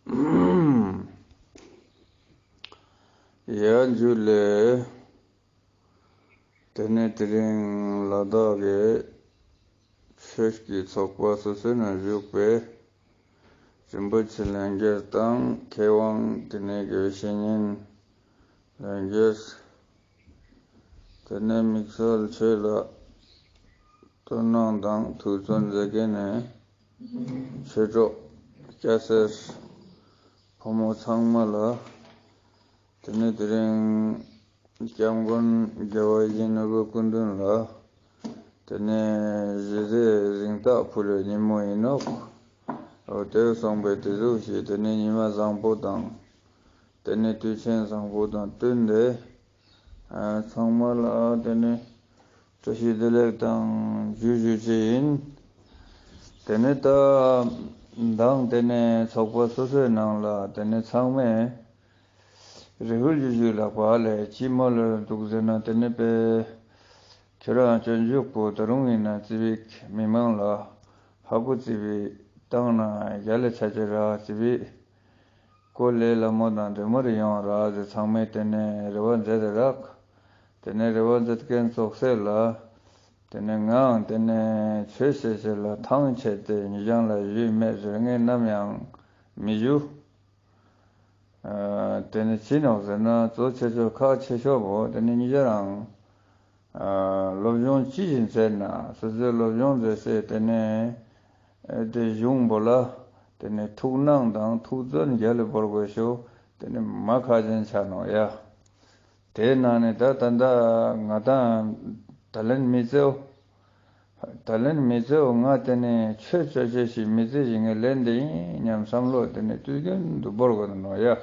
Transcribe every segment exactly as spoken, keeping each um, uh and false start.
ཡ་ཇུ་ལེ། དེ་ནས་དེ་རིང་ལ་དྭགས་ཀྱི་ཆོས་ཀྱི་ཚོགས་པ་སོ་སོའི་ནང་བཞུགས་པའི་རིན་པོ་ཆེ་ལྷན་རྒྱས་དང་མཁས་དབང་དེ་ནས་དགེ་བའི་བཤེས་གཉེན་ལྷན་རྒྱས། དེ་ནས་དམིགས་བསལ་ཆོས་ལ་དོ་སྣང་དང་ཐུགས་བརྩོན་མཛད་མཁན་ནི་ཆོས་གྲོགས་སྐྱ་སེར་ཕོ་མོ་ཚང་མ་ལ། དེ་ནས་དེ་རིང་སྐྱབས་མགོན་རྒྱལ་བ་ཡིད་བཞིན་ནོར་བུ་སྐུ་མདུན་ལ། དེ་ནས་ཞི་བདེའི་གཟེངས་རྟགས་ཕུལ་བའི་ཉིན་མོ་ཡིན་ནོག་འོ་དེ་སོང་པས་དེ་ཟུག་ཞིག་དེ་ནས་ཉི་མ་བཟང་པོ་དང་། དེ་ནས་དུས་ཆེན་བཟང་པོ་དང་བསྟུན་ཏེ། ཨ་ཚང་མ་ལ་དེ་ནས་བཀྲ་ཤིས་བདེ་ལེགས་དང་ཇུ་ཞུ་ཅེས་ཡིན། དེ་ནས་ད་མདང་དེ་ནས་ཚོགས་པ་སོ་སོའི་ནང་ལ་དེ་ནས་ཚང་མས་རེ་ཧུལ་ཞུ་ཞུ་ལ་ག་ལས་ཅི་མོལ་འདུག་ཟེར་ན། དེ་ནས་པའི་ཁྱོད་རང་སྤྱོད་འཇུག་པོ་ད་རུང་ཡིན་ན་བརྩི་བའི་མི་མང་ལ་ཧ་གོ་བརྩི་བའི་བཏང་ན་རྒྱ་ལས་ཆ་ཆེ་ར་བརྩི་བའི་ཀོ་ལེ་ལ་མོ་དང་འདྲེ་མོ་རེ་ཡོང་ར་ཟེར་ཚང་མས་དེ་ནས་རེ་བ་མཛད་དེ་རག་དེ་ནས་རེ་བ་མཛད་མཁན་ཚོགས་སེ་ལ། དེ་ནས་ངའང་དེ་ནས་ཆོས་བཤད་བཤད་ལ་ཐང་ཆད་དེ་ཉེ་རང་ལ་ཞུས་མེད་ཟེར་ངས་ནམ་ཡང་མི་ཞུ། ཨ་དེ་ནས་ཅི་ནོག་ཟེར་ན་གཙོ་ཆེ་ཤོས་ཁག་ཆེ་ཤོས་པོ་དེ་ནས་ཉེ་རང་ཨ་སློབ་སྦྱོང་ཅི་ཞིག་མཛད་ན་སོ་སོའི་སློབ་སྦྱོང་མཛད་སའི་དེ་ནས་ཨ་དེ་གཞུང་པོ་ལ་དེ་ནས་ཐུགས་སྣང་དང་ཐུགས་བརྩོན་རྒྱ་ལས་བོར་དགོས་ཤོ་དེ་ནས་མ་ཁག་ཅན་ཆ་ནོག་ཡ། དེའི་ནང་ནས་ད་ད་ལྟ་ང་དང་ད་ལན་མི་ཚེའོ། ད་ལན་མི་ཚེའོ་ང་དེ་ནས་ཆོས་ཅོ་ཅེས་ཤིག་མི་ཚེ་ཞིག་ངས་ལེན་དེ་ཡིན་སྙམ་བསམ་བློ་དེ་ནས་དུས་རྒྱུན་དུ་བོར་དགོས་ནོག་ཡ།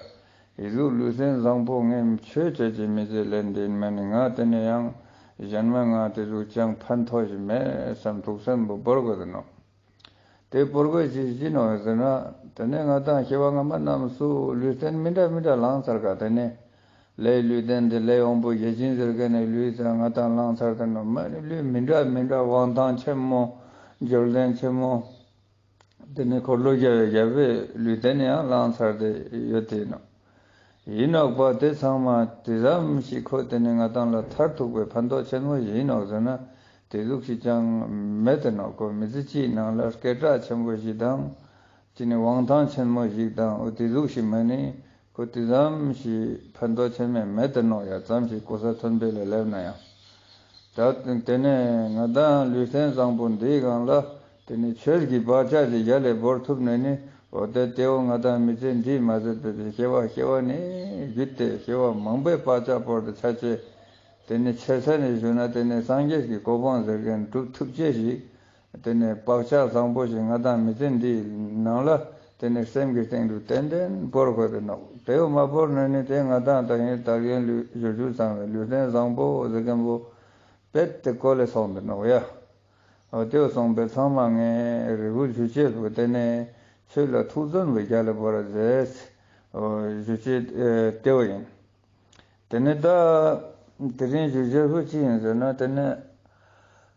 ཡི་ཟུག་ལུས་སེམས་བཟང་པོ་ངས་ཆོས་ཅོ་ཅེས་མི་ཚེ་ལེན་དེ་ཡིན་མ་ནི་ང་དེ་ནས་ཡང་གཞན་མ་ང་དེ་ཟུག་ཅང་ཕན་ཐོགས་ཤིག་མེད་བསམ་ཐུགས་སེམས་པོ་བོར་དགོས་ནོག་དེ་བོར་དགོས་ཅི་ཅི་ནོག་ཟེར་ན། དེ་ནས་ང་དང་སྐྱེ་བ་སྔ་མ་རྣམས་སུ་ལུས་རྟེན་མི་འདྲ་མི་འདྲ་བླངས་ཚར་ག་དེ་ནས་ལས་ལུས་རྟེན་དེ་ལས་དབང་པོ་བརྒྱ་བྱིན་ཟེར་མཁན་ནི་ལུས་ཙང་ང་དང་བླངས་ཚར་དེ་ནོག་མ་ནི་ལུས་མི་འདྲ་མི་འདྲ་དབང་ཐང་ཆེན་མོ་འབྱོར་ལྡན་ཆེན་མོ་དེ་ནས་འཁོར་ལོ་བརྒྱ་པའི་རྒྱལ་པོའི་ལུས་རྟེན་ཡང་བླངས་ཚར་དེ་ཡོད་དེ་ནོག་ཡིན་ནོག་པ་དེ་ཚང་མ་དེ་ཙམ་ཞིག་ཁོ་དེ་ནས་ང་དང་ལ་མཐར་ཐུག་པའི་ཕན་ཐོགས་ཆེན་མོ་ཞིག་ཡིན་ནོག་ཟེར་ན་དེ་ཟུག་ཞིག་ཅང་མེད་དེ་ནོག་ཁོ་མི་ཚེ་གཅིག་ནང་ལ་སྐད་གྲགས་ཆེན་པོ་ཞིག་དང་ཅི་ནས་དབང་ཐང་ཆེན་མོ་ཞིག་དང་འོ་དེ་ཟུག་ཞིག་མ་ནི་ཁོ་དེ་ཙམ་ཞིག་ཕན་ཐོགས་ཆེན་མོ་མེད་དེ་ནོག་ཡ་ཙམ་ཞིག་གོ་ས་མཐོན་པོ་ལ་སླེབས་ན་ཡང་། ད་དེ་ནས་ང་དང་ལུས་རྟེན་བཟང་པོ་འདིའི་སྒང་ལ་དེ་ནས་ཆོས་ཀྱི་བག་ཆགས་ཀྱི་རྒྱ་ལས་བོར་ཐུབ་ནས་ནི་འོ་དེ་དེའོ་ང་དང་མི་ཚེ་འདི་མ་ཟད་པའི་སྐྱེ་བ་སྐྱེ་བ་ནས་བརྒྱུད་དེ་སྐྱེ་བ་མང་པོའི་བག་ཆགས་བོར་དུ་ཆ་ཆེ། དེ་ནས་ཆེ་ས་ནས་ཞུ་ན་དེ་ནས་སངས་རྒྱས་ཀྱི་གོ་འཕང་ཟེར་མཁན་སྒྲུབ་ཐུབ་ཅེས་ཤིག་དེ་ནས་བག་ཆགས་བཟང་པོ་ཞིག་ང་དང་མི་ཚེ་འདིའི་ནང་ལ་དེ་ནས་སེམས་ཀྱི་སྟེང་དུ་ཏན་ཏན་བོར་དགོས་དེ་ནོག་དེའོ་མ་བོར་ནས་ནི་དེ་ང་དང་ད་ཡིན་ད་ཡིན་ལུས་བཞུར་བཞུར་ཚང་བའི་ལུས་རྟེན་བཟང་པོ་ཟེར་མཁན་པོ་པེད་དེ་བཀོལ་ལས་སོང་དེ་ནོག་ཡ། འོ་དེའོ་སོང་པས་ཚང་མ་ངས་རེ་སྐུལ་ཞུ་ཅེས་པོ་དེ་ནས་ཆོས་ལ་ཐུགས་བརྩོན་པོ་རྒྱ་ལས་བོར་ར་མཛད། འོ་ཞུ་ཅེས་ཨེ་དེའོ་ཡིན། དེ་ནས་ད་དེ་རིང་ཞུ་ཅེས་པོ་ཅི་ཡིན་ཟེར་ན་དེ་ནས་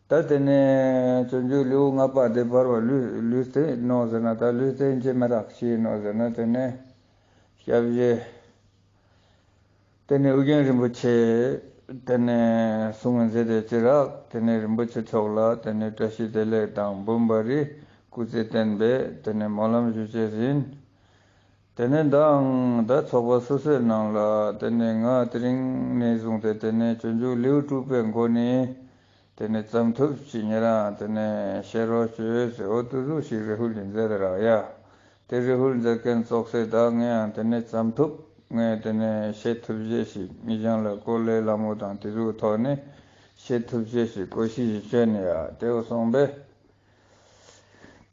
ད་དེ་ནས་སྤྱོད་འཇུག་ལེའུ་ལྔ་པ་དེ་བར་བ་ལུས་ལུས་རྟེན་ནོག་ཟེར་ན་ད་ལུས་རྟེན་ཅི་མི་རག་ཅི་ཡིན་ནོག་ཟེར་ན་དེ་ནས་སྐྱབས་རྗེ། དེ་ནས་ཨོ་རྒྱན་རིན་པོ་ཆེ་དེ་ནས་གསུང་མཛད་དེ་ཅི་རག་དེ་ནས་རིན་པོ་ཆེ་མཆོག་ལ་དེ་ནས་བཀྲ་ཤིས་བདེ་ལེགས་དང་འབུམ་པ་རི་སྐུ་ཚེ་བརྟན་པའི་དེ་ནས་སྨོན་ལམ་ཞུ་ཅེས་ཡིན། དེ་ནས་མདང་ད་ཚོགས་པ་སོ་སོའི་ནང་ལ་དེ་ནས་ང་དེ་རིང་ནས་བཟུང་སྟེ་དེ་ནས་སྤྱོད་འཇུག་ལེའུ་དྲུག་པའི་མགོ་ནས་དེ་ནས་ཙམ་ཐུབ་ཅིག་ཉེ་རང་དེ་ནས་བཤད་རོགས་བྱོས་ཟེར་འོ་དེ་ཟུག་ཞིག་རེ་སྐུལ་ཞིག་མཛད་དེ་རག་ཡ། དེ་རེ་སྐུལ་མཛད་མཁན་ཚོགས་སེ་ད་ངས་ཡང་དེ་ནས་ཙམ་ཐུབ་ངས་དེ་ནས་བཤད་ཐུབ་ཅེས་ཤིག་ངེད་ཅག་ལ་ཀོ་ལེ་ལ་མོ་དང་དེ་ཟུག་ཐོག་ནས་བཤད་ཐུབ་ཅེས་ཤིག་གོ་ཤེས་ཤིག་བྱོས་ནས་ཡ་དེ་འོ་སོང་པས།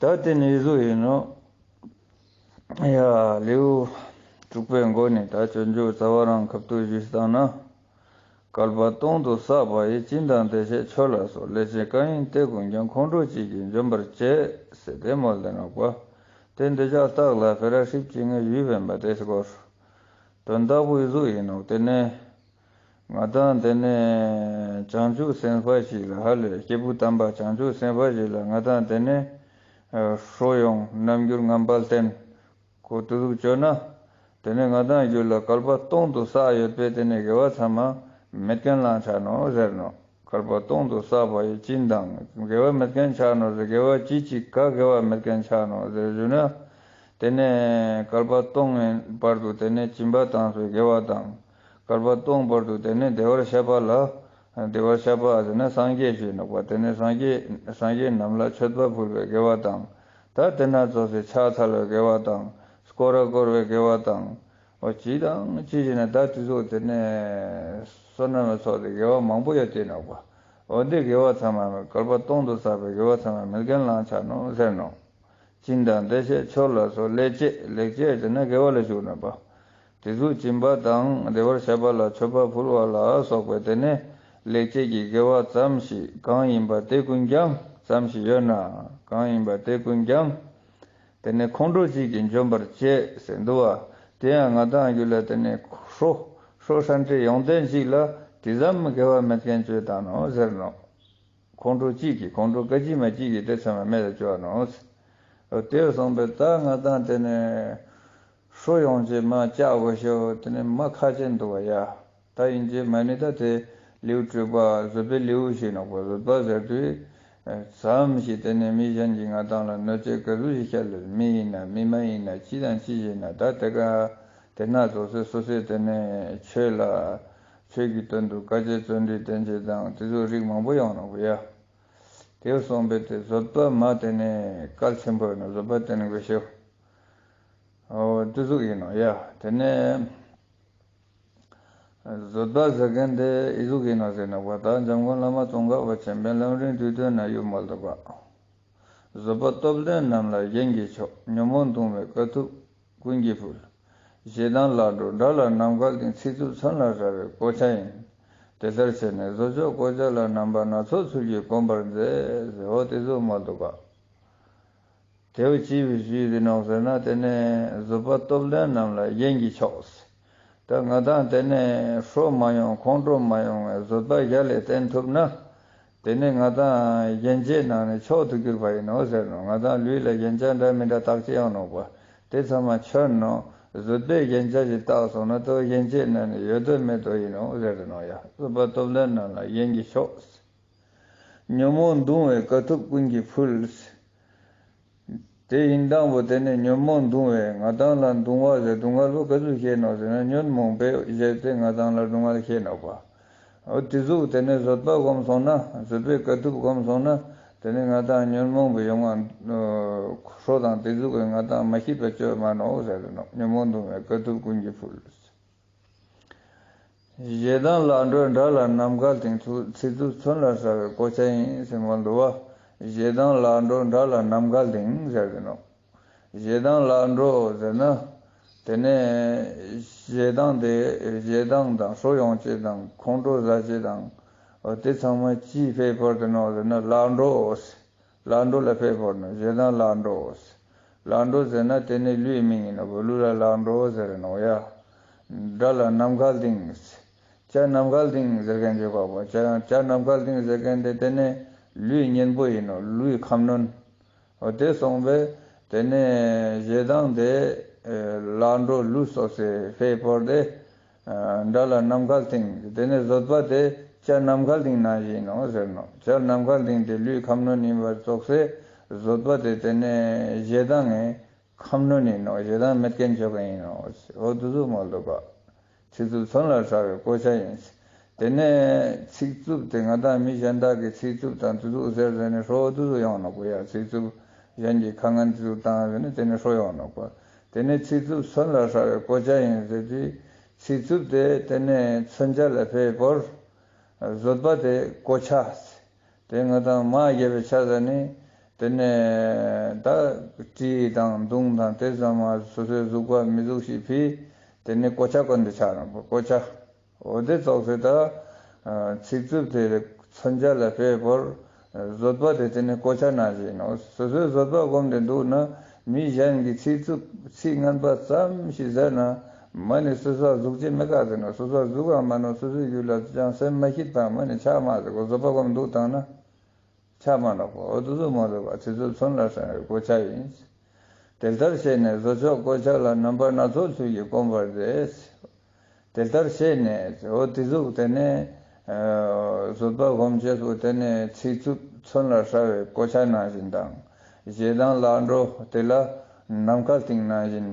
ད་དེ་ནས་ཟུག་ཡིན་ནོག་ཡ། ལེའུ་དྲུག་པའི་མགོ་ནས་ད་སྤྱོད་འཇུག་རྩ་བ་རང་ཁབ་ཏུ་ཞུས་བཏང་ན། བསྐལ་པ་སྟོང་དུ་བསགས་པ་ཡི། སྦྱིན་དང་བདེ་གཤེགས་མཆོད་ལ་སོགས། ལས་ཅན་གང་ཡིན་དེ་ཀུན་ཀྱང་། ཁོང་ཁྲོ་གཅིག་གིས་འཇོམས་པར་བྱེད། ཟེར་དེ་མོལ་ཏེ་ནོག་པ། དེ་འདི་ཅག་རྟགས་ལ་ཕེ་ར་ཧྲིབ་ཅིག་ངས་ཞུས་པའི་མ་དེ་སྐོར། དོན་དག་པོ་ཡི་ཟུག་ཡིན་ནོག་དེ་ནས་ང་དང་དེ་ནས་བྱང་ཆུབ་སེམས་དཔའ་ཞིག་ལ་ཧ་ལས་སྐྱེས་བུ་དམ་པ་བྱང་ཆུབ་སེམས་དཔའ་ཞིག་ལ་ང་དང་དེ་ནས་ཨ་ཧྲོ་ཡོང་རྣམ་འགྱུར་ངན་པ་བསྟན། འོ་དེ་ཟུག་བཅོས་ན། དེ་ནས་ང་དང་རྒྱུད་ལ་བསྐལ་པ་སྟོང་དུ་བསགས་ཡོད་པའི་དེ་ནས་དགེ་བ་ཚང་མ་མེད་མཁན་ལ་ཆ་ནོག་ཟེར་ནོག་བསྐལ་པ་སྟོང་དུ་བསགས་པ་ཡི་སྦྱིན་དང་དགེ་བ་མེད་མཁན་ཆ་ནོག་ཟེར། དགེ་བ་ཅི་ཅིག་ག་དགེ་བ་མེད་མཁན་ཆ་ནོག་ཟེར་ཞུ་ན། དེ་ནས་བསྐལ་པ་སྟོང་ངི་བར་དུ་དེ་ནས་སྦྱིན་པ་བཏང་བའི་དགེ་བ་དང་། བསྐལ་པ་སྟོང་བར་དུ་དེ་ནས་བདེ་བར་གཤེགས་པ་ལ། བདེ་བར་གཤེགས་པ་ཟེར་ན་སངས་རྒྱས་ཞུ་ནོག་པ། དེ་ནས་སངས་རྒྱས་སངས་རྒྱས་རྣམས་ལ་མཆོད་པ་ཕུལ་བའི་དགེ་བ་དང་། ད་དེ་ན་ཙོགས་སི་ཕྱག་འཚལ་བའི་དགེ་བ་དང་། སྐོར་ར་བསྐོར་བའི་དགེ་བ་དང་། འོ་ཅི་དང་ཅི་ཞིག་ན་ད་དེ་ཚོ་དེ་ནས་བསོད་ནམས་ཚོགས་དེ་དགེ་བ་མང་པོ་ཡོད་དེ་ནོག་པ། འོ་འདི་དགེ་བ་ཚང་མ་བསྐལ་པ་སྟོང་དུ་བསགས་པའི་དགེ་བ་ཚང་མ་མེད་མཁན་ལ་ཆ་ནོག་ཟེར་ནོག་སྦྱིན་དང་བདེ་གཤེགས་མཆོད་ལ་སོགས་ལེགས་སྤྱད། ལེགས་སྤྱད་ཟེར་ན་དགེ་བ་ལ་ཞུ་ནོག་པ། དེ་ཚུ་སྦྱིན་པ་དང་བདེ་བར་གཤེགས་པ་ལ་མཆོད་པ་ཕུལ་བ་ལ་སོགས་པའི་དེ་ནས་ལེགས་སྤྱད་ཀྱི་དགེ་བ་ཙམ་ཞིག་གང་ཡིན་པ་དེ་ཀུན་ཀྱང་། ཙམ་ཞིག་ཡོད་ན་གང་ཡིན་པ་དེ་ཀུན་ཀྱང་། དེ་ནས་ཁོང་ཁྲོ་གཅིག་གིས་འཇོམས་པར་བྱེད་ཟེར་འདུག་པ། དེ་ཡང་ང་དང་རྒྱུད་ལ་དེ་ནས་ཁྲོ་ཁྲོ་ཧྲན་ཏེ་ཡོང་དོན་གཅིག་ལ་དེ་ཙམ་དགེ་བ་མེད་མཁན་བཅོས་བཏང་ནོག་ཟེར་ནོག་ཁོང་ཁྲོ་གཅིག་གིས། ཁོང་ཁྲོ་སྐད་ཅིག་མ་གཅིག་གིས་དེ་ཚང་མ་མེད་དུ་བཅོ་ནོག་ཟེར། དེ་སོང་པས་ད་ང་དང་དེ་ནས་ཁྲོ་ཡོང་ཅེས་མ་ཆགས་དགོས་ཤེས་དེ་ནས་མ་ཁག་ཅན་འདུག་པ་ཡ། ད་ཡིན་གཅིག་མ་ནི་ད་དེ་ལེའུ་དྲུག་པ་བཟོད་པའི་ལེའུ་ཞུ་ནོག་པ། བཟོད་པ་ཟེར་དུས་ཙམ་ཞིག་དེ་ནས་མི་གཞན་གྱིས་ང་དང་ལ་གནོད་འཚེ་ག་ཟུག་ཞིག་བྱས་ལ། མི་ཡིན་ན་མི་མ་ཡིན་ན་ཅི་དང་ཅི་ཞིག་ན་ད་དེ་ག་དེ་ན་ཙོགས་སི་སོ་སོའི་དེ་ནས་ཆོས་ལ་ཆོས་ཀྱི་དོན་དུ་དཀའ་སྤྱད་བརྩོན་འགྲུས་བསྟེན་ཅེས་དང་དེ་ཚོ་རིགས་མང་པོ་ཡོང་ནོག་པ་ཡ། དེ་སོང་པས་དེ་བཟོད་པ་མ་དེ་ནས་གལ་ཆེན་པོ་ཡིན་ནོག་བཟོད་པ་དེ་ནས་དགོས་ཤེས། འོ་དེ་ཟུག་ཡིན་ནོག་ཡ། དེ་ནས་བཟོད་པ་ཟེར་མཁན་དེ་ཨི་ཟུག་ཡིན་ནོག་ཟེར་ན་པ། ད་འཇམ་མགོན་བླ་མ་ཙོང་ཁ་པ་ཆེན་པོའི་ལམ་རིམ་བསྡུས་དོན་ན་ཡོད་མ་འདུག་ག་བཟོད་པ་སྟོབས་ལྡན་རྣམས་ལ་རྒྱན་གྱིས་ཕྱོགས། ཉོན་མོངས་གདུང་བའི་དཀའ་ཐུབ་ཀུན་གྱིས་ཕུལ། ཞེ་སྡང་ལག་འགྲོ་དགྲ་ལ་ནམ་མཁའ་ལྡིང་། ཚིག་རྩུབ་མཚོན་ལ་སྲ་བའི་གོ་ཆ་ཡིན། དེ་ལྟར་བྱས་ནས་བཟོད་མཆོག་གོ་ཆ་ལ། རྣམ་པ་སྣ་ཚོགས་ཚུལ་གྱིས་བསྒོམ་པར་མཛོད། འོ་དེ་ཟུག་མ་འདུག་ག་དེ་བོ་ཅི་བོ་ཞུས་ཏེ་ནོག་ཟེར་ན། དེ་ནས་བཟོད་པ་སྟོབས་ལྡན་རྣམས་ལ་རྒྱན་གྱིས་ཕྱོགས། ད་ང་དང་དེ་ནས་ཁྲོ་མ་ཡོང་ཁོང་ཁྲོ་མ་ཡོང་བའི་བཟོད་པ་རྒྱལ་ལ་བསྟེན་ཐུབ་ན། དེ་ནས་ང་དང་རྒྱན་ཆའི་ནང་ནས་མཆོག་ཏུ་གྱུར་པ་ཡིན་ནོག་ཟེར་ནོག་ང་དང་ལུས་ལ་རྒྱན་ཆ་འདྲ་མི་འདྲ་བཏགས་ཅེས་ཡོང་ནོག་པ། དེ་ཚང་མ་ཆོད་ནོག་བཟོད་པའི་རྒྱན་ཆ་ཞིག་བཏགས་སོང་ན་དེ་རྒྱན་ཆའི་ནང་ནས་ཡོད་དོ་མེད་དོ་ཡིན་ནོག་ཟེར་ནོག་ཡ། བཟོད་པ་སྟོབས་ལྡན་རྣམས་ལ་རྒྱན་གྱིས་ཕྱོགས། ཉོན་མོངས་གདུང་བའི་དཀའ་ཐུབ་ཀུན་གྱིས་ཕུལ། དེ་ཡིན་དང་པོ་དེ་ནས་ཉོན་མོངས་གདུང་བས་ང་དང་ལ་གདུང་བ་ཟེར། སྡུག་བསྔལ་བོ་ག་ཟུག་བཤད་ནོག་ཟེར་ན། ཉོན་མོངས་པས་བཞེད་དེ་ང་དང་ལ་སྡུག་བསྔལ་བཤད་ནོག་པ། འོ་དེ་ཟུག་དེ་ནས་བཟོད་པ་བསྒོམས་སོང་ན། བཟོད་པའི་དཀའ་ཐུབ་བསྒོམས་སོང་ན། དེ་ནས་ང་དང་ཉོན་མོངས་པའི་ཡོང་བ་ཁྲོ་དང་དེ་ཟུག་གི་ང་དང་མ་སྐྱིད་པ་བཅོས་མ་ནོག་ཟེར་ནོག་ཉོན་མོངས་གདུང་བའི་དཀའ་ཐུབ་ཀུན་གྱིས་ཕུལ། ཞེ་སྡང་ལག་འགྲོས་དགྲ་ལ་ནམ་མཁའ་ལྡིང་། ཚིག་རྩུབ་མཚོན་ལ་སྲ་བའི་གོ་ཆ་ཡིན་ཟེར་མ་འདུག་པ། ཞེ་སྡང་ལག་འགྲོས་དགྲ་ལ་ནམ་མཁའ་ལྡིང་ཟེར་གི་ནོག་ཞེ་སྡང་ལག་འགྲོས་ཟེར་ན། དེ་ནས་ཞེ་སྡང་དེ་ཞེ་སྡང་དང་ཁྲོ་ཡོང་ཅེས་དང་ཁོང་ཁྲོ་ཟ་ཅེས་དང་། འོ་དེ་ཚང་མ་ཅིའི་ཕེ་ཕོར་དུ་ནོག་ཟེར་ན་ལག་འགྲོས། ལག་འགྲོ་ལ་ཕེ་ཕོར་ནོག་ཞེ་སྡང་ལག་འགྲོ། ལག་འགྲོ་ཟེར་ན་དེ་ནི་ལུས་མིང་ཡིན་ནོག་ལུས་ལ་ལག་འགྲོ་ཟེར་ནོག་ཡ། དགྲ་ལ་ནམ་མཁའ་ལྡིང་། བྱ་ནམ་མཁའ་ལྡིང་ཟེར་མཁན་ཅིག་གོ་བ། བྱ་བྱ་ནམ་མཁའ་ལྡིང་ཟེར་མཁན་དེ་དེ་ནི་ལུས་གཉེན་པོ་ཡིན་ནོག་ལུས་ཁམས་ནོན། འོ་དེ་སོང་པས་དེ་ནི་ཞེ་སྡང་དེ་ལག་འགྲོ་ལུས་སོགས་སི་ཕེ་ཕོར་དེ། དགྲ་ལ་ནམ་མཁའ་ལྡིང་། དེ་ནས་བཟོད་པ་དེ་བྱ་ནམ་མཁའ་ལྡིང་ནང་བཞིན་ནོག་ཟེར་ནོག་བྱ་ནམ་མཁའ་ལྡིང་དེ་ལུས་ཁམས་ནོན་ཡིན་པ་ཙོགས་སེ་བཟོད་པ་དེ་དེ་ནས་ཞེ་སྡང་ངི་ཁམས་ནོན་ཡིན་ནོག་ཞེ་སྡང་མེད་མཁན་ཆོག་གི་ཡིན་ནོག་འོ་དེ་ཟུག་མ་འདུག་ག་ཚིག་རྩུབ་མཚོན་ལ་སྲ་བའི་གོ་ཆ་ཡིན། དེ་ནས་ཚིག་རྩུབ་དེ་ང་དང་མི་གཞན་དག་གི་ཚིག་རྩུབ་དང་དེ་ཟུག་ཟེར་ཟེར་ནས་ཁྲོ་བོ་དེ་ཟུག་ཡོང་ནོག་པ་ཡ། ཚིག་རྩུབ་གཞན་གྱི་ཁ་ངན་དེ་ཟུག་བཏང་ཟེར་ནས་དེ་ནས་ཁྲོ་ཡོང་ནོག་པ། དེ་ནས་ཚིག་རྩུབ་མཚོན་ལ་སྲ་བའི་གོ་ཆ་ཡིན་ཟེར་དུས། ཚིག་རྩུབ་དེ་དེ་ནས་མཚོན་ཆ་ལ་ཕེ་ཕོར། བཟོད་པ་དེ་གོ་ཆ། དེ་ང་དང་མ་རྒྱལ་བའི་ཆ་ཟ་ནི། དེ་ནས་ད་གྲི་དང་མདུང་དང་དེ་ཚང་མ་སོ་སོའི་གཟུགས་པོ་མི་གཟུགས་ཤིག་ཕི། དེ་ནས་གོ་ཆ་གོན་ཏེ་ཆ་རང་པོ་གོ་ཆ། འོ་དེ་ཙོགས་སེ་ད། ཚིག་རྩུབ་དེ་མཚོན་ཆ་ལ་ཕེ་ཕོར། བཟོད་པ་དེ་དེ་ནི་གོ་ཆ་ནང་བཞིན་ནོག་སོ་སོའི་བཟོད་པ་བསྒོམས་ཏེ་འདུག་ན། མི་གཞན་གྱི་ཚིག་རྩུབ་ཚིག་ངན་པ་ཙམ་ཞིག་ཟེར་ན། མ་ནི་སོ་སོ་ཟུག་ཅེས་མེད་ཀ་ཟེར་ན། སོ་སོ་ཟུག་ག་མ་ནོག་སོ་སོའི་རྒྱུད་ལ་ཅང་སེམས་མ་སྐྱིད་པ་མ་ནི་ཆགས་མ་ཟེར་གོ་བཟོད་པ་བསྒོམས་འདུག་བཏང་ན། ཆགས་མ་ནོག་པ། འོ་དེ་ཟུག་མ་འདུག་པ། ཚིག་རྩུབ་མཚོན་ལ་སྲ་བའི་གོ་ཆ་ཡིན། དེ་ལྟར་བྱས་ནས་བཟོད་མཆོག་གོ་ཆ་ལ། རྣམ་པ་སྣ་ཚོགས་ཚུལ་གྱིས་བསྒོམ་པར་མཛད། དེ་ལྟར་བྱས་ནས་འོ་དེ་ཟུག་དེ་ནས་ཨ་བཟོད་པ་སྒོམ་བྱེད་པོ་དེ་ནས་ཚིག་རྩུབ་མཚོན་ལ་ཧྲ་བའི་གོ་ཆ་ནང་བཞིན་དང་། ཞེ་སྡང་ལག་འགྲོ་དེ་ལ་ནམ་མཁའ་ལྡིང་ནང་བཞིན།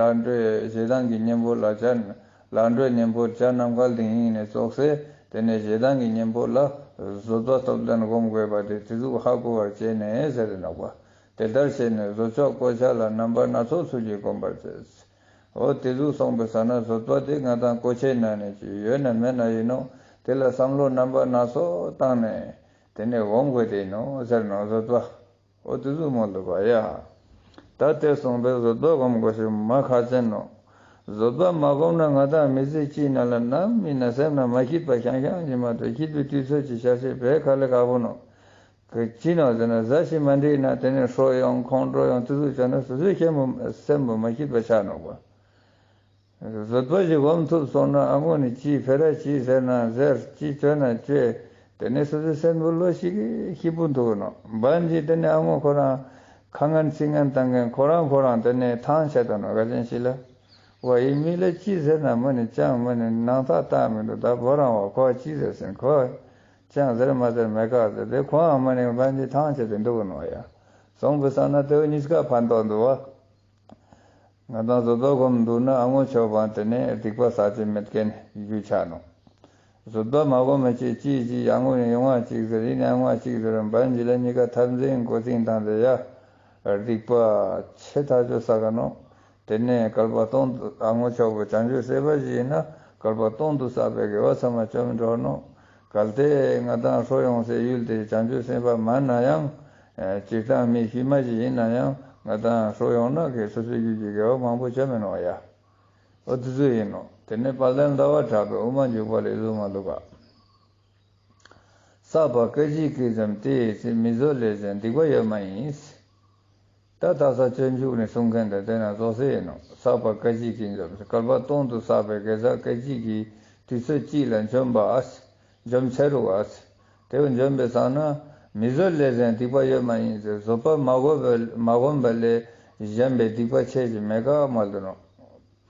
ལག་འགྲོའི་ཞེ་སྡང་གི་གཉེན་པོ་ལ་ཆ་ལག་འགྲོའི་གཉེན་པོ་ཆ་ནམ་མཁའ་ལྡིང་ཡིན་ནས་ཙོགས་སེ་དེ་ནས་ཞེ་སྡང་གི་གཉེན་པོ་ལ་བཟོད་པ་སྟོབས་ལྡན་སྒོམ་དགོས་པ་དེ་དེ་ཟུག་ཧ་གོ་བར་བྱས་ནས་ཟེར་ཏེ་ནོག་པ། དེ་ལྟར་བྱས་ནས་བཟོད་མཆོག་གོ་ཆ་ལ། རྣམ་པ་སྣ་ཚོགས་ཚུལ་གྱིས་བསྒོམ་པར་མཛད། འོ་དེ་ཟུག་སོང་པའི་ས་ན་བཟོད་པ་དེ་ང་དང་གོ་ཆའི་ནང་ནས་ཅི་ཡོད་ན་མེད་ན་ཡིན་ནོག། དེ་ལ་བསམ་བློ་རྣམ་པ་སྣ་ཚོགས་བཏང་ནས་དེ་ནས་སྒོམ་དགོས་དེ་ཡིན་ནོག་ཟེར་ནོག་བཟོད་པ། འོ་དེ་ཟུག་མོལ་འདུག་པ་ཡ། ད་དེ་སོང་པའི་བཟོད་པ་སྒོམ་དགོས་ཤེས་མ་ཁག་ཅན་ནོག། བཟོད་པ་མ་སྒོམ་ན་ང་དང་མི་ཚེ་གཅིག་ནང་ལ་ནམ་ཡིན་ན་སེམས་ན་མ་སྐྱིད་པ་ཤང་ཤང་ཡིན་མ་གཏོགས་སྐྱིད་པའི་དུས་ཚོད་ཅིག་ཤར་ཤེས་པའི་ཁ་ལས་ཁག་པོ་ནོག། ག་ཅི་ནོག་ཟེར་ན་གཟའ་ཞིག་མ་འགྲིག་ན་དེ་ནས་ཧྲོ་ཡོང་ཁོང་ཁྲོ་ཡོང་དེ་ཟུག་བྱུང་ན་སོ་སོའི་སེམས་པོ་སེམས་པོ་མ་སྐྱིད་པ་ཆགས་ནོག་པ། བཟོད་པ་ཞིག་སྒོམ་ཐུབ་སོང་ན་ཨ་ངོ་ནི་ཅི་ཕེ་ར་ཅི་ཟེར་ན་ཟེར་ཅི་བཅོས་ན་བཅོས། དེ་ནས་སོ་སོའི་སེམས་པོ་བློ་ཞིག་གི་སྐྱིད་པོ་འདུག་ནོག། བན་ཅིག་དེ་ནས་ཨ་ངོ་ཁོ་རང་ཁ་ངན་ཚིག་ངན་བཏང་མཁན་ཁོ་རང་ཁོ་རང་དེ་ནས་ཐང་ཆད་དོ་ནོག། ག་ཅན་ཞིག་ལ། ཝ་ཡི་མི་ལ་ཅི་ཟེར་ན་མ་ནི་ཅང་མ་ནི་ནང་ཐག་བཏང་མི་འདུག། ད་བོ་རང་བ་ཁོ་ཅི་ཟེར་ཟེར་ཁོ་ཅང་ཟེར་མ་ཟེར་མེད་ཀ་ཟེར་དེ་ཁོའང་མ་ནི་བན་ཅིག་ཐང་ཆད་དེ་འདུག་ནོག་ཡ། སོང་པའི་ས་ན་དེ་བོ་གཉིས་ཀ་ཕན་ཐོགས་འདུག་པ། ང་དང་བཟོད་པ་སྒོམ་འདུག་ན་ཨ་ངོ་ཆོག་པ་དེ་ནས་སྡིག་པ་བསགས་ཅེས་མེད་མཁན་རྒྱུ་ཆ་ནོག། བཟོད་པ་མ་སྒོམ་མ་ཅིག་ཅིག་ཅིག་ཨ་ངོ་ཡོང་བ་ཅིག་ཟེར་ཡིན་ཨ་ངོ་ཅིག་ཟེར་བན་ཅིག་ལ་གཉིས་ཀ་འཐབ་འཛིང་མགོ་རྩིང་བཏང་སྟེ་ཡ། སྡིག་པ་ཆེ་ཐག་ཆོད་བསགས་ཀ་ནོག། དེ་ནས་བསྐལ་པ་སྟོང་དུ་ཨ་ངོ་ཆོག་པོ་བྱང་ཆུབ་སེམས་དཔའ་ཞིག་ཡིན་ན་བསྐལ་པ་སྟོང་དུ་བསགས་པའི་དགེ་བ་ཚང་མ་བཅོམ་འགྲོ་ནོག། གལ་ཏེ་ང་དང་ཧྲོ་ཡོང་སའི་ཡུལ་དེ་བྱང་ཆུབ་སེམས་དཔའ་མན་ན་ཡང་། སྤྱིར་བཏང་མི་ཤི་མ་ཞིག་ཡིན་ན་ཡང་ང་དང་ཧྲོ་ཡོང་ན་གི་སོ་སོའི་རྒྱུད་ཀྱི་དགེ་བ་མང་པོ་བཅོམ་མེ་ནོག་ཡ། འོ་དེ་ཚོ་ཡིན་ནོག། དེ་ནས་དཔལ་ལྡན་ཟླ་བ་གྲགས་པའི་དབུ་མ་འཇུག་པ་ལས་བཟུང་མ་འདུག་ག། བསགས་པ་སྐད་ཅིག་གིས་འཇོམས་ཏེ། མི་བཟོད་ལས་གཞན་སྡིག་པ་ཡོད་མ་ཡིན། ད་དག་ས་སྤྱོད་འཇུག་ནས་གསུང་མཁན་དེ་དེ་ན་རྫོགས་སེ་ཡིན་ནོག། བསགས་པ་སྐད་ཅིག་གིས་འཇོམས། བསྐལ་པ་སྟོང་དུ་བསགས་པའི་དགེ་རྩ་སྐད་ཅིག་གིས་དུས་ཚོད་གཅིག་ལ་འཇོམས་པ་ཨ་སི། འཇོམས་ཚར་རུ་ཨ་སི། དེ་བས་འཇོམས་པའི་སང་ན་མི་བཟོད་ལས་གཞན་སྡིག་པ་ཡོད་མ་ཡིན་ཟེར། བཟོད་པ་མ་བསྒོམས་པ་མ་བསྒོམས་པ་ལས་གཞན་པའི་སྡིག་པ་ཆེ་ཞིག་མེད་ཀ་མ་ལུས་ནོག།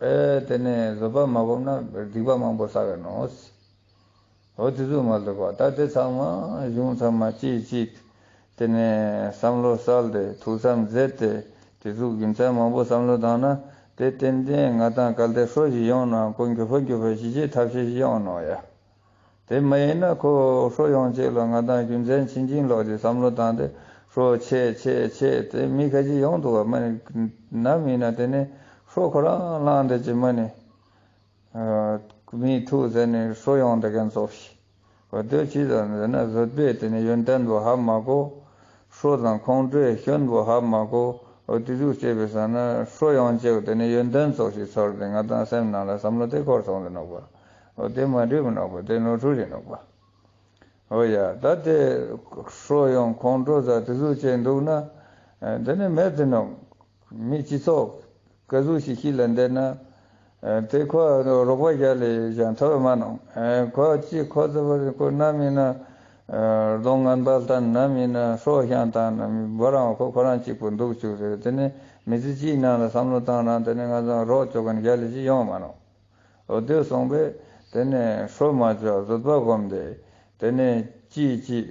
ཨེ་དེ་ནས་བཟོད་པ་མ་བསྒོམས་ན་སྡིག་པ་མང་པོ་བསགས་ཡོད་ནོག། འོ་དེ་ཚོ་མ་ལུས་པ་ད་དེ་ཚང་མ་གཞུང་ཚང་མ་གཅིག་གཅིག་དེ་ནས་བསམ་བློ་གསལ་ཏེ་ཐུགས་བསམ་མཛད་དེ་དེ་ཚོ་རྒྱུ་མཚན་མང་པོ་བསམ་བློ་བཏང་ན་དེ་ཏན་ཏན་ང་དང་གལ་ཏེ་ཧྲོ་ཞིག་ཡོང་ན་ཀུན་གྱི་ཕན་གྱི་ཕན་ཞི་བྱེད་ཐབས་ཤེས་ཤིག་ཡོང་ནོག་ཡ། དེ་མ་ཡིན་ན་ཁོ་ཧྲོ་ཡོང་ཅེས་ལ་ང་དང་རྒྱུ་མཚན་ཕྱིན་ཅི་ལོག་ཅིག་བསམ་བློ་བཏང་སྟེ་ཧྲོ་ཆེ་ཆེ་ཆེ་དེ་མི་ཁ་ཅིག་ཡོང་འདུག་པ་མ་ནི་ནམ་ཡིན་ན་དེ་ནི་ཧྲོ་ཁོ་རང་ལངས་དེ་ཅི་མ་ནི། མི་ཐུག་ཟེར་ནས་ཧྲོ་ཡོང་དེ་གན་ཙོགས་ཤིག། འོ་དེ་ཅི་ཙམ་ཟེར་ན་བཟོད་པས་དེ་ནི་ཡོན་ཏན་པོ་ཧ་མ་གོ། ཧྲོ་དང་ཁོང་ཁྲོས་སྐྱོན་པོ་ཧ་མ་གོ། འོ་དེ་ཟུག་བྱས་པའི་སང་ན་ཧྲོ་ཡོང་ཅེས་དེ་ནི་ཡོན་ཏན་ཙོགས་ཤིག་ཚོར་ཏེ་ང་དང་སེམས་ནང་ལ་བསམ་བློ་དེ་འཁོར་སོང་དེ་ནོག་པ། འོ་དེ་མ་འགྲིག་པ་ནོག་པ། དེ་ནོར་འཁྲུལ་རེད་ནོག་པ། འོ་ཡ་ད་དེ་ཧྲོ་ཡོང་ཁོང་ཁྲོ་ཟ་དེ་ཟུག་བྱས་འདུག་ན། དེ་ནི་མེད་དེ་ནོག། མི་སྤྱི་ཚོགས་ག་ཟུག་ཞིག་ཞིག་ལ་བསྡད་ན། དེ་ཁོ་རོགས་པ་རྒྱལ་ལས་ཀྱང་ཐོབ་མ་ནོག། ཁོ་ཅི་ཁོ་ཚོ་བར་ཁོ་ནམ་ཡིན་ན། གདོང་ངན་པ་ལྟ་ནམ་ཡིན་ན་ཧྲོ་ཤང་བཏང་ན་མི་བོ་རང་ཁོ་ཁོ་རང་གཅིག་པུ་འདུག་བཅུག་ཟེར། དེ་ནི་མི་ཚེ་གཅིག་ནང་ལ་བསམ་བློ་བཏང་ན་དེ་ནི་ང་ཚོ་རོགས་བཅོ་མཁན་རྒྱལ་ལས་ཅིག་ཡོང་མ་ནོག། འོ་དེ་སོང་པས་དེ་ནས་ཧྲོ་མ་བཅོ་བཟོད་པ་སྒོམ་སྟེ་དེ་ནས་ཅིག་ཅིག་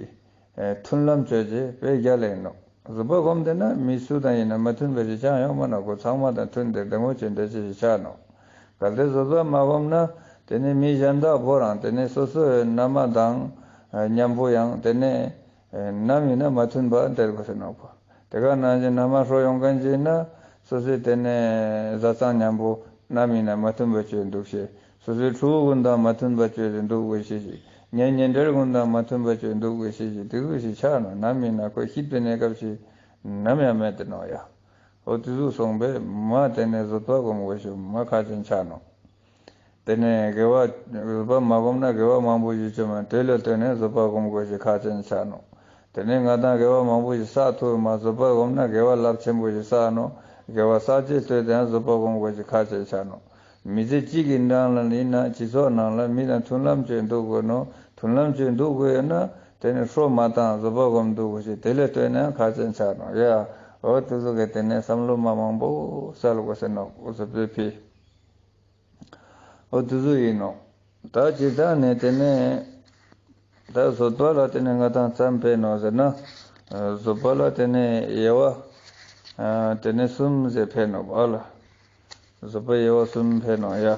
མཐུན་ལམ་བཅོ་ཅེས་པའི་རྒྱལ་ལས་ནོག། བཟོད་པ་སྒོམ་སྟེ་ན་མི་སུ་དང་ཡིན་ན་མ་མཐུན་པ་ཞིག་ཅང་ཡོང་མ་ནོག། ཁོ་ཚང་མ་དང་མཐུན་ཏེ་བདེ་མོ་བྱེད་འདོད་ཅེས་ཤིག་ཆགས་ནོག། གལ་ཏེ་བཟོད་པ་མ་སྒོམ་ན་དེ་ནས་མི་གཞན་དག་པོ་རང་དེ་ནས་སོ་སོའི་མནའ་མ་དང་མཉམ་པོ་ཡང་དེ་ནས་ནམ་ཡིན་ན་མ་མཐུན་པ་འདེད་དགོས་ཟེར་ནོག་པ། དེ་ག་ནང་བཞིན་མནའ་མ་ཧྲོ་ཡོང་མཁན་ཅིག་ཡིན་ན་སོ་སོའི་དེ་ནས་བཟའ་ཚང་མཉམ་པོ་ནམ་ཡིན་ན་མ་མཐུན་པ་བཅོས་འདུག་ཤེས། སོ་སོའི་ཕྲུ་གུ་ཀུན་དང་མ་མཐུན་པ་བཅོས་ཏེ་འདུག་དགོས་ཤེས་ཤིག། ཉེ་ཉེ་འབྲེལ་ཀུན་དང་མ་མཐུན་པ་བཅོས་འདུག་དགོས་ཤེས་ཤིག། དེ་ཟུག་ཞིག་ཆགས་ན་ནམ་ཡིན་ན་ཁོ་སྐྱིད་པའི་གནས་སྐབས་ཤིག་ནམ་ཡང་མེད་དེ་ནོག་ཡ། འོ་དེ་ཟུག་སོང་པས་མ་དེ་ནས་བཟོད་པ་སྒོམ་དགོས་ཤེས་མ་ཁག་ཅན་ཆགས་ནོག། དེ་ནས་དགེ་བ་བཟོད་པ་མ་བསྒོམས་ན་དགེ་བ་མང་པོ་ཞིག་བཅོམ་ཡང་དེ་ལས་ལྟོས་ནས་བཟོད་པ་སྒོམ་དགོས་ཤེས་ཁག་ཅན་ཆགས་ནོག། དེ་ནས་ང་དང་དགེ་བ་མང་པོ་ཞིག་བསགས་ཐུབ་མ་བཟོད་པ་བསྒོམས་ན་དགེ་བ་རླབས་ཆེན་པོ་ཞིག་བསགས་ནོག། དགེ་བ་བསགས་ཅེས་ལྟོས་ཏེ་ཡང་བཟོད་པ་སྒོམ་དགོས་ཤེས་ཁག་ཅན་ཆགས་ནོག། མི་ཚེ་གཅིག་གི་ནང་ལ་ཡིན་ན་སྤྱི་ཚོགས་ནང་ལ་མི་དང་མཐུན་ལམ་བཅོས་འདུག་དགོས་ནོག། མཐུན་ལམ་བཅོས་འདུག་དགོས་ཡོད་ན་དེ་ནི་ཧྲོ་མ་བཏང་བཟོད་པ་སྒོམ་འདུག་དགོས་ཤེས་དེ་ལས་ལྟོས་ནས་ཡང་ཁག་ཅན་ཆགས་ནོག་ཡ། འོ་དེ་ཟུག་གི་དེ་ནས་བསམ་བློ་མ་མང་པོ་སལ་དགོས་ཟེར་ནོག་འོ་ཟུག་པའི་ཕི། འོ་དེ་ཟུག་ཡིན་ནོག་ད་ཇི་ལྟར་ནས་དེ་ནས་ད་བཟོད་པ་ལ་དེ་ནས་ང་དང་ཙམ་ཕན་ནོག་ཟེར་ན། བཟོད་པ་ལ་དེ་ནས་དབྱེ་བ་དེ་ནས་གསུམ་ཟེར་ཕན་ནོག་ཨ་ལ། བཟོད་པ་དབྱེ་བ་གསུམ་ཕན་ནོག་ཡ།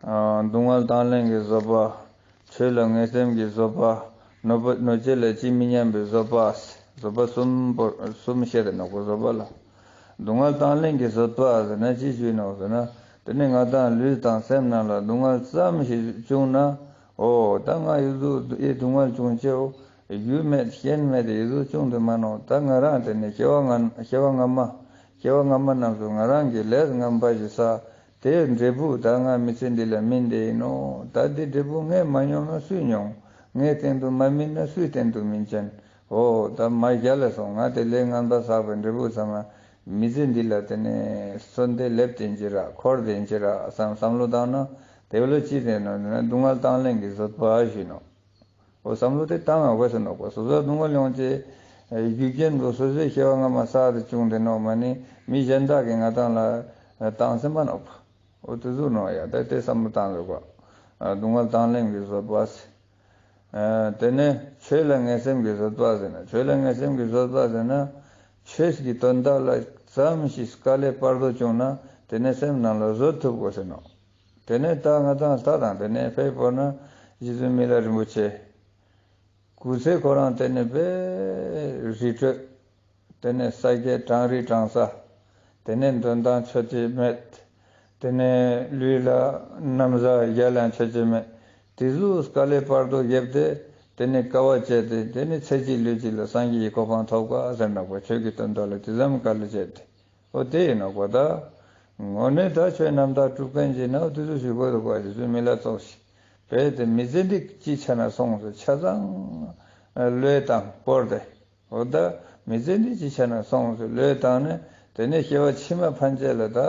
སྡུག་བསྔལ་དང་ལེན་གྱི་བཟོད་པ། ཆོས་ལ་ངེས་སེམས་ཀྱི་བཟོད་པ། གནོད་པ་གནོད་བྱེད་ལ་ཇི་མི་སྙམ་པའི་བཟོད་པ། བཟོད་པ་གསུམ་པོ་གསུམ་བཤད་དེ་ནོག་པ་བཟོད་པ་ལ། སྡུག་བསྔལ་དང་ལེན་གྱི་བཟོད་པ་ཟེར་ན་ཅི་ཞིག་ནོག་ཟེར་ན། དེ་ནི་ང་དང་ལུས་དང་སེམས་ནང་ལ་སྡུག་བསྔལ་ཙམ་ཞིག་བྱུང་ན། འོ་ད་ང་ཡི་ཟུག་ཨེ་སྡུག་བསྔལ་བྱུང་ཅེའོ། རྒྱུ་མེད་རྐྱེན་མེད་དེ་ཡི་ཟུག་བྱུང་དུ་མ་ནོག་ད་ང་རང་དེ་ནི་སྐྱེ་བ་སྔ་སྐྱེ་བ་སྔ་མ་སྐྱེ་བ་སྔ་མ་རྣམས་སུ་ང་རང་གི་ལས་ངན་པ་ཞིག་བསགས། དེའི་འབྲས་བུ་ད་ང་མི་ཚེ་འདི་ལ་སྨིན་དེ་ཡིན་ནོག་ད་དེ་འབྲས་བུ་ངས་མ་མྱོང་ན་སུས་མྱོང་། ངའི་སྟེང་དུ་མ་སྨིན་ན་སུའི་སྟེང་དུ་སྨིན་ཅན། འོ་ད་མ་རྒྱལ་ལ་སོང་ང་དེ་ལས་ངན་པ་བསགས་པའི་འབྲས་བུ་ཚང་མ་མི་ཚེ་འདི་ལ་དེ་ནས་སོན་ཏེ་སླེབས་དེ་འཇི་ར་འཁོར་དེ་འཇི་ར་བསམ་བསམ་བློ་བཏང་ན་དེ་བློ་ཅི་དེ་ནོག་ཟེར་ན་སྡུག་བསྔལ་དང་ལེན་གྱི་བཟོད་པ་ཞུ་ནོག་འོ་བསམ་བློ་དེ་བཏང་བ་དགོས་ཟེར་ནོག་པ། སོ་སོ་སྡུག་བསྔལ་ཡོང་ཅེས་རྒྱུ་རྐྱེན་པོ་སོ་སོའི་སྐྱེ་བ་སྔ་མ་བསགས་ཏེ་བྱུང་དེ་ནོག་མ་ནི་མི་གཞན་དག་གིས་ང་དང་ལ་བཏང་སེམས་པ་ནོག་པ། འོ་དེ་ཟུག་ནོག་ཡ་ད་དེ་བསམ་བློ་བཏང་དགོས་པ། སྡུག་བསྔལ་དང་ལེན་གྱི་བཟོད་པ་ཟེར། དེ་ནས་ཆོས་ལ་ངེས་སེམས་ཀྱི་བཟོད་པ་ཟེར་ན་ཆོས་ལ་ངེས་སེམས་ཀྱི་བཟོད་པ་ཟེར་ན། ཆོས་ཀྱི་དོན་དག་ལ་ཙམ་ཞིག་དཀའ་ལས་སྤར་དོ་བྱུང་ན་དེ་ནས་སེམས་ནང་ལ་བཟོད་ཐུབ་དགོས་ཟེར་ནོག་དེ་ནས་ད་ང་དང་ད་དང་དེ་ནས་ཕེབས་པོ་ན་རྗེ་བཙུན་མི་ལ་རིན་པོ་ཆེ། སྐུ་ཚེ་ཁོ་རང་དེ་ནས་དཔེ་རི་ཁྲོད། དེ་ནས་ས་སྐྱའི་གྲང་རི་གྲང་ས། དེ་ནས་འདོན་ཐང་ཆོད་ཅེས་མེད། དེ་ནས་ལུས་ལ་ན་བཟའ་རྒྱལ་ཡང་ཆོད་ཅེས་མེད། དེ་ཟུག་དཀའ་ལས་སྤར་དོ་བརྒྱབ་སྟེ་དེ་ནས་དཀའ་བ་སྤྱད་དེ་དེ་ནས་ཚེ་གཅིག་ལུས་གཅིག་ལ་སངས་རྒྱས་ཀྱི་གོ་འཕང་ཐོབ་ག་ཟེར་ནོག་པ། ཆོས་ཀྱི་དོན་དག་ལ་དེ་ཙམ་དཀའ་ལས་སྤྱད་དེ། འོ་དེ་ཡིན་ནོག་པ་ད། དངོས་གནས་ད་ཆོས་རྣམ་དག་སྒྲུབ་མཁན་ཅིག་ན་འོ་དེ་ཚོ་ཞུ་དགོས་འདུག་པ། རྗེ་བཙུན་མི་ལ་ཙོགས་ཤིག་བས་དེ་མི་ཚེ་འདི་ཅི་ཆ་ན་སོང་ཟེར་ཆ་ཚང་བློས་བཏང་བོར་ཏེ། འོ་ད་མི་ཚེ་འདི་ཅི་ཆ་ན་སོང་ཟེར་བློས་བཏང་ནས་དེ་ནས་སྐྱེ་བ་ཕྱི་མ་ཕན་ཆད་ལ་ད་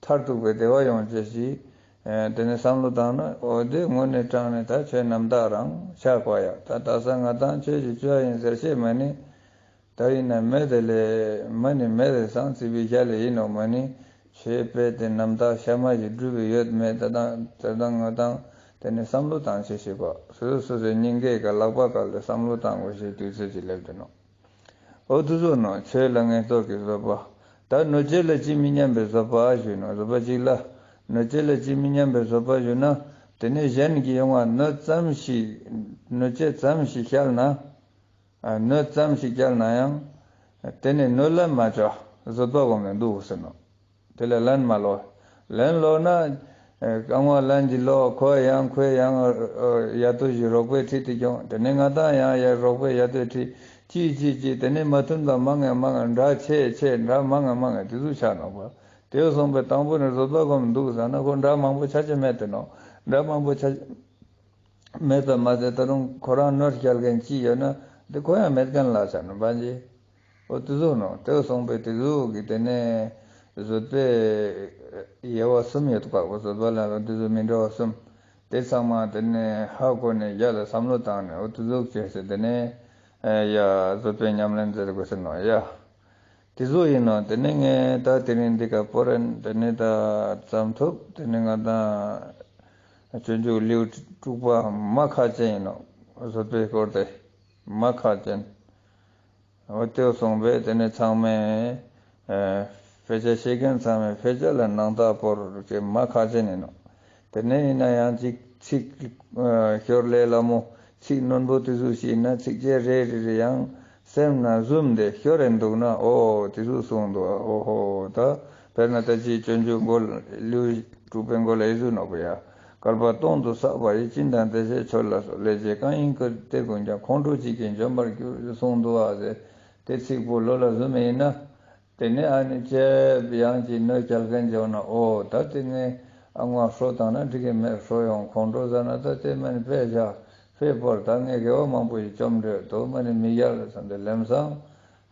མཐར་ཐུག་པའི་བདེ་བ་ཡོང་ཅེས་ཤིག་དེ་ནས་བསམ་བློ་བཏང་ན་འོ་དེ་དངོས་གནས་དྲང་ནས་ད་ཆོས་རྣམ་དག་རང་ཆགས་པ་ཡ། ད་ད་ས་ང་དང་ཆོས་ཀྱི་ཆོས་ཡིན་ཟེར་ཤེས་མ་ནི། ད་ཡིན་ན་མེད་དེ་ལས་མ་ནི་མེད་དེ་སང་ཚིག་པའི་ཞལ་ལས་ཡིན་ནོག་མ་ནི་ཆོས་དཔེ་དེ་རྣམ་དག་ཤ་མ་ཞིག་སྒྲུབ་པའི་ཡོད་མེད་ད་དང་ད་དང་ང་དང་དེ་ནི་བསམ་བློ་བཏང་ཤེས་ཤེས་པ། སོ་སོ་སོ་སོའི་སྙིང་གའི་ཀ་ལག་པ་ཀ་ལ་བསམ་བློ་བཏང་དགོས་ཤེས་དུས་ཚོད་ཅིག་སླེབས་དེ་ནོག་འོ་དུ་བཟོ་ནོག་ཆོས་ལ་ངེས་རྟོགས་ཀྱི་བཟོད་པ། ད་གནོད་བྱེད་ལ་ཅི་མི་སྙམ་པའི་བཟོད་པ་ཞུ་ནོག་བཟོད་པ་གཅིག་ལ་གནོད་བྱེད་ལ་ཅི་མི་སྙམ་པའི་བཟོད་པ་ཞུ་ན་དེ་ནི་གཞན་གྱི་ཡོང་བ་གནོད་ཙམ་ཞིག་གནོད་བྱེད་ཙམ་ཞིག་བསྐྱལ་ན། གནོད་ཙམ་ཞིག་བསྐྱལ་ན་ཡང་། དེ་ནི་གནོད་ལན་མ་བྱ། བཟོད་པ་སྒོམ་ནས་འདུག་ཟེར་ནོག་དེ་ལ་ལན་མ་ལོག་ལན་ལོག་ན། རྐང་བ་ལན་གྱི་ལོག་ཁོ་ཡང་ཁོས་ཡང་ཡ་ཏོ་ཞིག་རོགས་པས་ཁྲིད་དེ་ཀྱང་དེ་ནི་ང་དང་ཡང་ཡ་རོགས་པས་ཡ་ཏོ་ཁྲིད་ཅི་ཅི་ཅི་དེ་ནི་མ་མཐུན་པ་མང་ངེ་མང་ངེ་འདྲ་ཆེ་ཆེ་འདྲ་མང་ངེ་མང་ངེ་དེ་ཚོ་ཆགས་ནོག་པ། དེ་སོང་པས་དང་པོ་ནི་བཟོད་པ་སྒོམ་འདུག་ཟེར་ན་ཁོ་འདྲ་མང་པོ་ཆ་ཅེས་མེད་དེ་ནོག་འདྲ་མང་པོ་ཆ་མེད་པ་མ་ཟད་ད་རུང་ཁོ་རང་གནོད་སྐྱེལ་མཁན་ཅི་ཡོད་ན་དེ་ཁོ་ཡང་མེད་མཁན་ལ་ཆ་ནོག་པ་ཅི། འོ་དེ་ཟུག་ནོག་དེ་སོང་པས་དེ་ཟུག་གི་དེ་ནས་བཟོད་པའི་དབྱེ་བ་གསུམ་ཡོད་པ། འོ་བཟོད་པ་ལ་དེ་ཟུག་མི་འདྲ་བ་གསུམ། དེ་ཚང་མ་དེ་ནས་ཧ་གོ་ནས་རྒྱ་ལ་བསམ་བློ་བཏང་ནས་འོ་དེ་ཟུག་བྱས་ཏེ་དེ་ནས་ཡ་བཟོད་པའི་ཉམས་ལེན་མཛད་དགོས་ཟེར་ནོག་ཡ། དེ་ཟུག་ཡིན་ནོག་དེ་ནས་ངས་ད་དེ་རིང་འདི་ཀ་པོ་རན་དེ་ནས་ད་ཙམ་ཐུབ། དེ་ནས་ང་དང་སྤྱོད་འཇུག་ལེའུ་དྲུག་པ་མ་ཁག་ཅན་ཡིན་ནོག་བཟོད་པའི་སྐོར་དེ་མ་ཁག་ཅན། འོ་དེ་སོང་པས་དེ་ནས་ཚང་མས་དཔེ་ཆ་ཤེས་མཁན་ཚང་མས་དཔེ་ཆ་ལ་སྣང་དག་པོ་རུ་ཅེས་མ་ཁག་ཅན་ཡིན་ནོག་དེ་ནས་ཡིན་ན་ཡང་ཅིག་ཚིག་ཤོར་ལས་སླ་མོ་ཚིག་རྣོན་པོ་དེ་ཚོ་ཞིག་ཡིན་ན་ཚིགས་བཅད་རེ་རེ་རེ་ཡང་སེམས་ན་ཟུམ་སྟེ་ཤོར་རེ་འདུག་ན་འོ་དེ་ཚོ་གསུངས་འདུག་འོ་ཧོ་ད་དཔེར་ན་ད་ཅི་སྤྱོད་འཇུག་མགོ་ལེའུ་དྲུག་པའི་མགོ་ལ་ཡི་ཟུག་ནོག་པ་ཡ། བསྐལ་པ་སྟོང་དུ་བསགས་པ་ཡི། སྦྱིན་དང་བདེ་གཤེགས་མཆོད་ལ་སོགས། ལས་བྱས་གང་ཡིན་དེ་ཀུན་ཀྱང་། ཁོང་ཁྲོ་གཅིག་གིས་འཇོམས་པར་འགྱུར། གསུངས་འདུག་ཨ་ཟེར། དེ་ཚིག་པོ་བློ་ལ་ཟུམ་མེ་ཡིན་ན། དེ་ནས་ཨ་ནི་ཅེས་ཡང་ཅིག་གནོད་སྐྱེལ་མཁན་བྱུང་ན་འོ་ད་དེ་ངས་ཨ་ངོ་ཧྲོ་བཏང་ན་འགྲིག་གི་མེད་ཧྲོ་ཡོང་ཁོང་ཁྲོ་ཟ་ན་ད་དེ་མ་ནི་དཔེ་བཞག་དཔེ་བོར་ད་ངས་དགེ་བ་མང་པོ་ཞིག་བཅོམ་འདྲེ་དོ་མ་ནི་མི་རྒྱལ་ལ་བསམ་སྟེ་ལམ་སང་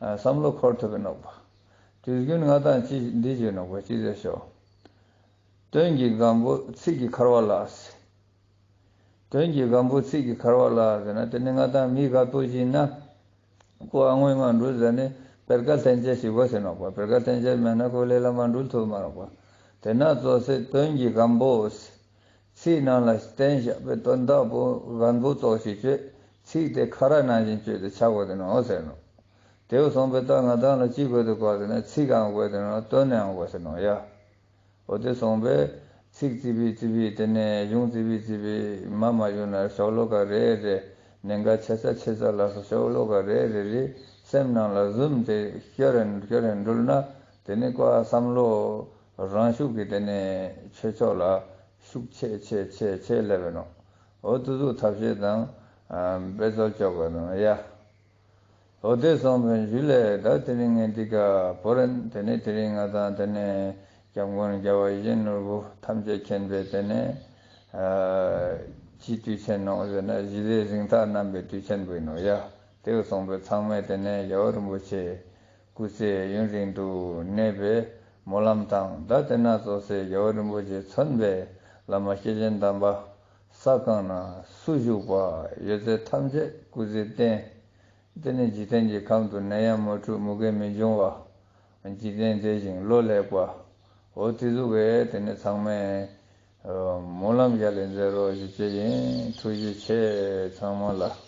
བསམ་བློ་འཁོར་ཐུབ་པའི་ནོག་པ། དུས་རྒྱུན་ང་དང་ཅི་འདི་བྱེད་ནོག་པ་ཅི་ཟེར་ཤོག་དོན་གྱི་སྒམ་པོ་ཚིག་གི་འཁར་བ་ལ་ཟེར། དོན་གྱི་སྒམ་པོ་ཚིག་གི་འཁར་བ་ལ་ཟེར་ན་དེ་ནི་ང་དང་མི་དགའ་པོ་ཞིག་ན། ཁོ་ཨ་ངོས་ང་འགྲོ་ཟེར་ནས་ པེར་ཀ་ལྷན་སྐྱེས་ཞིག་དགོས་ཟེར་ནོག་པ། པེར་ཀ་ལྷན་སྐྱེས་མེད་ན་ཁོ་ལས་ལ་མ་འགྲུལ་ཐུབ་མ་ནོག་པ། དེ་ན་ཙོགས་སེ་དོན་གྱི་སྒམ་པོ། ཚིག་ནང་ལ་བསྟན་བཞག་པའི་དོན་དག་པོ་སྒམ་པོ་ཙོགས་ཤིག་བཅོས། ཚིག་དེ་ཁ་ར་ནང་བཞིན་བཅོས་ཏེ་ཆ་དགོས་ཏེ་ནོག་ཟེར་ནོག། དེ་བོ་སོང་པས་ད་ང་དང་ལ་ཅི་དགོས་ཏེ་གོ་ཟེར་ན་ཚིག་ཡང་དགོས་ཏེ་ནོག། དོན་ཡང་དགོས་ཟེར་ནོག་ཡ། འོ་དེ་སོང་པས་ཚིག་ཙི་པི་ཙི་པི་དེ་ནས་གཞུང་ཙི་པི་ཙི་པི་མ་མ་ཞུ་ན་ཤོ་ལོ་ཀ་རེ་རེ་ཉེན་ཁ་ཆེ་ས་ཆེ་ས་ལ་སོགས་ཤོ་ལོ་ཀ་རེ་རེ་རེ་སེམས་ནང་ལ་ཟུམ་སྟེ་སྐྱོར་རེ་སྐྱོར་རེ་འགྲུལ་ན་དེ་ནི་ཀ་བསམ་བློ་རང་ཤུགས་ཀྱིས་དེ་ནས་ཆོས་ཕྱོགས་ལ་ཤུགས་ཆེ་ཆེ་ཆེ་ཆེ་སླེབས་ནོག། འོ་དེ་ཟུག་ཐབས་ཤེས་དང་འབད་རྩོལ་ཅོ་དགོས་ནོག་ཡ། འོ་དེ་སོང་པའི་ཞུ་ལས་ད་དེ་རིང་ངས་འདི་ག་བོ་རན་དེ་ནས་དེ་རིང་ང་དང་དེ་ནས་སྐྱབས་མགོན་རྒྱལ་བ་ཡིད་བཞིན་ནོར་བུ་ཐམས་ཅད་མཁྱེན་པའི་དེ་ནས་ཅི་དུས་ཆེན་ནོག་ཟེར་ན་ཞི་བདེའི་གཟེངས་རྟགས་བསྣམས་པའི་དུས་ཆེན་པོ་ཡིན་ནོག་ཡ། དེ་སོང་པའི་ཚང་མས་དེ་ནས་རྒྱལ་བ་རིན་པོ་ཆེ་སྐུ་ཚེ་ཡུན་རིང་དུ་གནས་པའི་སྨོན་ལམ་དང་ད་དེ་ན་ཙོགས་སེ་རྒྱལ་བ་རིན་པོ་ཆེས་མཚོན་པའི་བླ་མ་སྐྱེས་ཆེན་དམ་པ་ས་གང་ན་སུ་བཞུགས་པ་ཡོད་ཚད་ཐམས་ཅད་སྐུ་ཚེ་བརྟན། དེ་ནས་འཇིག་རྟེན་གྱི་ཁམས་སུ་ནད་ཡམས་མ་འཁྲུགས་མུ་གེ་མི་འབྱུང་བ། འཇིག་རྟེན་བདེ་ཞིང་ལོ་ལེགས་པ། འོ་དེ་ཟུག་གི་དེ་ནས་ཚང་མས་སྨོན་ལམ་རྒྱ་ལས་མཛད་རོགས་ཞུ་ཅེས་ཡིན། ཐུགས་རྗེ་ཆེ་ཚང་མ་ལ།